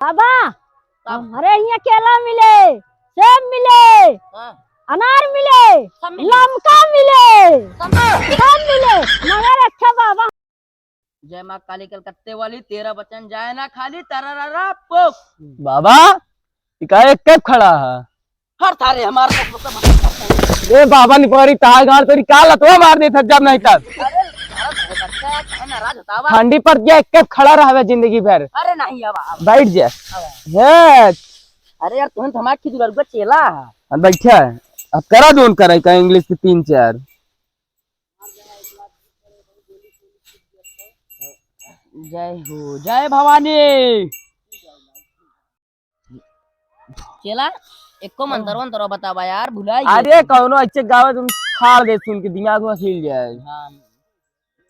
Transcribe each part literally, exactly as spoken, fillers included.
बाबा, तब? हमरे हियाँ केला मिले, सेब मिले, हाँ। अनार मिले, सब मिले। लमका मिले, सब मिले। सब मिले, मगर अच्छा बाबा। जय माँ काली कलकत्ते वाली, तेरा वचन जाए ना खाली, तरररा पोक। बाबा, ई का एक कैप खड़ा है? हर थारे हमार ए बाबा, निपोरी तार गाड़ तोरी का लतवा मार देत है जब नहीं तब। अरे, अरे, बच्चा, काहे नाराज होता बा? ठंडी पर के एक कैप खड़ा रहवे जिंदगी भर। अरे नहीं, अब, अब। बैठ जा। अब। हे। अरे यार, तुम तो हमार की दुलरुआ चेला है। अब बैठा है। अब करा दोन करे का इंग्लिश के तीन चार। जय हो, जय भवानी। चेला, एको मंतर वंतर बतावा यार, भुलाई गए। अरे, कौनो अच्छे गावे तुम फाड़ दे सुन के दिमाग में हिल जाए। हाँ,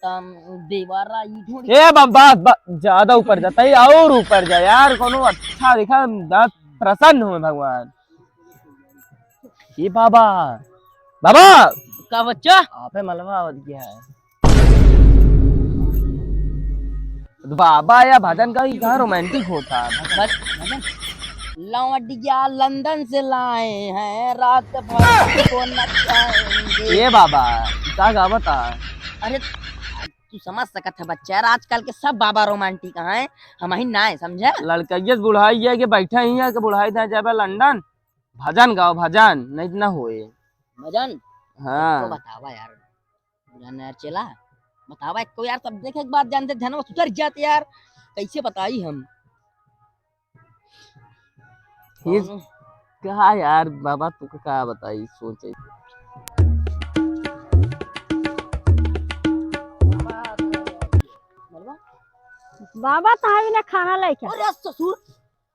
तम देवारा ई ढूंढ ए बा-, बस, बस, ज्यादा ऊपर जाता है और ऊपर जा यार, कौनो अच्छा देखा, बस प्रसन्न हो भगवान। ए बाबा, बाबा! का बच्चा? आपे मलवा आवत गया है। बाबा या भजन का ही कहाँ रोमांटिक होता है? भज-, भजन? लौट गया लंदन से लाए हैं रात भर को नचाएंगे। ए बाबा, का गावत है? अरे, तू समझ सकत है बच्चा यार, आजकल के सब बाबा रोमांटिक हैं, हम ही ना है, समझे? लड़कइये से बुढ़ाई है कि बैठा ही है कि बुढ़ाई था जाबे लंदन, भजन गाओ, भजन, नहीं तो ना होए। भजन? हाँ। तो बतावा यार, भजन यार चेला, बतावा एक को यार, सब देखे के बाद जानते ध्यान में उतर जाते यार, कैसे बताई हम? ये कौनो का यार बाबा, तू का बताई, सोचे। बाबा, तहां भी ना खाना लेके। अरे ससुर,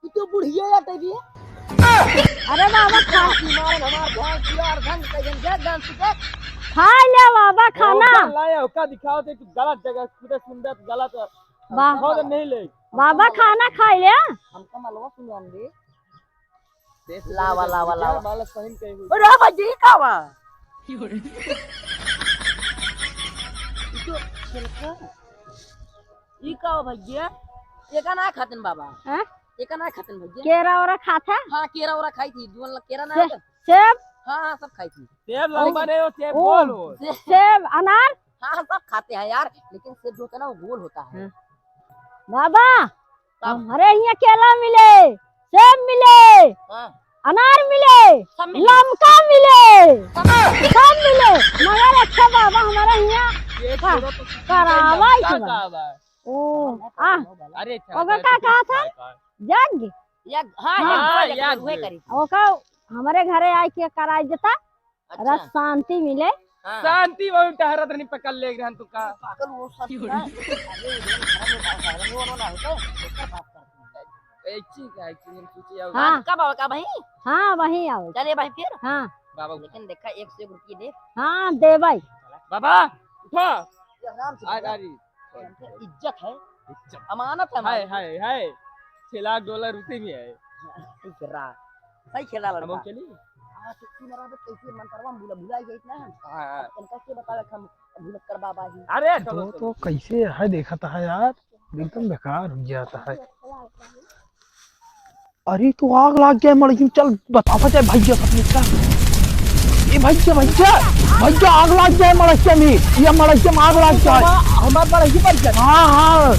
तू तो बुढ़िया या तेरी। अरे बाबा, खा। मार हमार भैंस पूरा अर्धन कइगन दे, जान तू देख। खा ले बाबा खाना। ओका लाए, ओका दिखाओ ते तू गलत जगह, खुदे सुंदर गलत। वाह। दिखाओ तो नहीं ले। बाबा खाना खाई ले। हमका मलवा सुनान दे। लावा, लावा, लावा। मालक सही में कहीं हुई। अरे भैया, ई का बा? ई तो छिलका। ई का हो भैया? एका ना खातिन बाबा। हैं? एका ना खातिन भैया। केरा ओरा खात है? हाँ, केरा ओरा खाई थी। जुअन ला केरा ना से-, होता? सेब? हाँ, हाँ, सब खाई थी। सेब लंबा ओ, नहीं हो, सेब ओ, गोल हो। से-, सेब, अनार? हाँ, हाँ, सब खाते हैं यार, लेकिन सेब जो होता है ना, वो गोल होता है। हाँ। बाबा, तब? हमरे हियाँ केला मिले, सेब मिले, हाँ। अनार मिले, सब मिले। लमका मिले, सब मिले। सब मिले। मगर अच्छा बाबा, हमरे हियाँ ये का-, छोड़ो तो करावा ही का बा। का बा? ओ, आ, अरे अच्छा, ओकर अच्छा, का अच्छा, कहा था? अच्छा, अच्छा। यज्ञ? यज्ञ, हाँ, हाँ, यज्ञ, यज्ञ, यज्ञ। उहे करी। ओकर हमरे घरे आइके कराई देता। अच्छा। रस शांति मिले। हाँ। शांति वही टहरत रहनी, पकड़ ले रहन तू का। पागल वो सब ना। अरे, इधर घर में बात है, वो ना होता, ओकर बात करते हैं। ए, ठीक है, ठीक है, हम सोचे आओ। हाँ। कब आओ का भाई? हाँ, वहीं आओ। चलिए भाई फिर। हाँ। बाबा उठो। लेकिन देखा, एक सौ एक रुपये दे। हाँ, देबै। बाबा, उठो। ये आराम से आ, बैठो। आ रही। इज्जत है, इज्जत। अमानत है हाय, हमारी। हाय, हाय। छह लाख डॉलर उसी में है। हाँ, सही खेल रहा, सही खेल रहा हम लड़का। चली? हाँ, सुक्की मरा तो कैसे मंतरवा में भुला, भुला गई ना। हाँ, हाँ। अब इनका क्या बतावे हम भुलक्कड़ बाबा ही। अरे, चलो, तो, चलो। तो कैसे है देखा था यार, एकदम बेकार हो गया था है। अरे, तो आग लाग गया मड़ई में, चल बतावा जाए भैया सब मिलकर। ए भैया, भैया, भैया, आग लाग गया मड़ई में, ये मड़ई में आग लाग गया। हमार मड़ई पर क्या? हाँ, हाँ।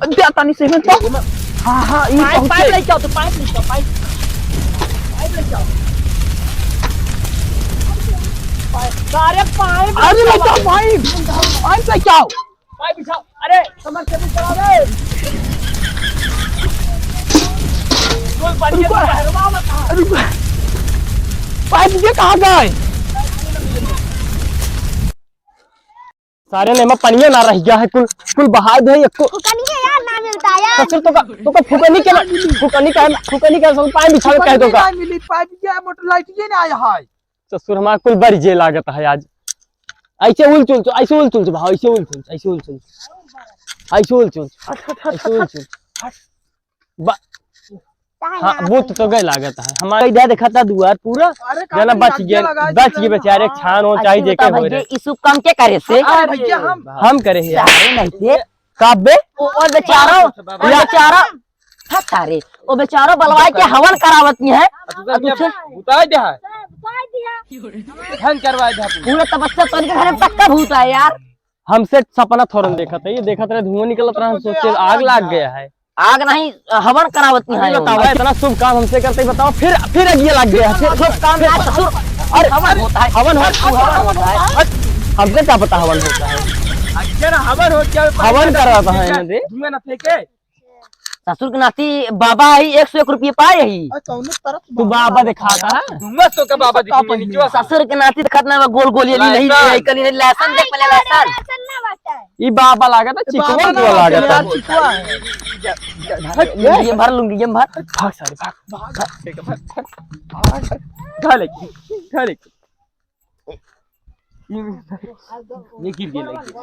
दे तनी से में तो। हाँ, हाँ, ये पाइप, पहुँचे। पाइप लेके आओ, तो पाइप लेके आओ, पाइप। पाइप लेके आओ। पाइप। अरे, पाइप अरे, लेके लेके आओ। आओ, पाइप। पाइप लेके आओ। पाइप बिछाओ। अरे, समर से भी चला दे। कोई बढ़िया रुको। से हरवा मत आ। रुको। पाइप ये कहाँ गए? सारे ने में पनिया ना रह गया है, कुल, कुल बहार दे, एको फुकनिया यार ना मिलता यार। ससुर तो का, तो का फुकनी के ना, फुकनी का, फुकनी का सब पाइप बिछावे कह दो का। ना मिली, पाइप ये मोटर लाइट ये ना आया है। ससुर हमार कुल बरिजे लागत है आज। ऐसे उल चुल चुल, ऐसे उल चुल चुल, भाव, ऐसे उल चुल चुल, ऐसे उल चुल चुल। ऐसे उल चुल चुल। हट, हट, ऐसे हट, उल हट, चुल चुल। हट। बा-, काहे हाँ, ना बूत तो गए लागत है। हमारा इधर देखा था दुआर पूरा, अरे, जना काहे बच लागिया गए, लगा बच दिया गए ना। बेचारे, हाँ। छान हो चाहे अच्छा, जेके बता हो भैया, रे। ई सब काम के करे से? अरे भैया, हम हम करे हैं। सारे नहीं थे। का बे? ओ, ओ बेचारो, ओ बेचारो। हट सारे, ओ बेचारो बलवाई के हवन करावत ही है। आ, तू सब अ, तू यहाँ से बुताई दे है। धन करवाई दे है। पूरा तपस्या तोड़ के घर में पक्का भूत आए यार। हमसे सपना थोरन देखत है, ये देखत रहे धुआं निकलत रहा, हम सोचे आग लाग गया है। आग नहीं, हवन करावत नहीं अरे है। बताओ, इतना शुभ काम हमसे करते ही बताओ, फिर, फिर अगिया लग गया, फिर शुभ काम यार ससुर, अरे हवन होता है। हवन हो-, हवन होता है। हमको क्या पता हवन होता है? अगिया ना हवन हो क्या? हवन कराता है ना दे। धुआं ना फेंके। ससुर के नाती बाबा ही एक सौ एक रुपये पाए ही। अरे कौनो तरफ तू बाबा दिखाता है। धुआं तो का बाबा दिखा नीचे। ससुर के नाती तो खतना में गोल गोल ये नहीं, लाइसन। ये कली नहीं, लाइसन देख पहले, लाइसन। लाइसन ना बाटे। ई बाबा लागत है, चिकवा बाबा ना लागत है। चिकवा है। लुंगी में भर, लुंगी में भर। भाग सारे, भाग। भाग, भाग, भाग, भाग। घा लेके, घा लेके। ये गिर गया, लग गया।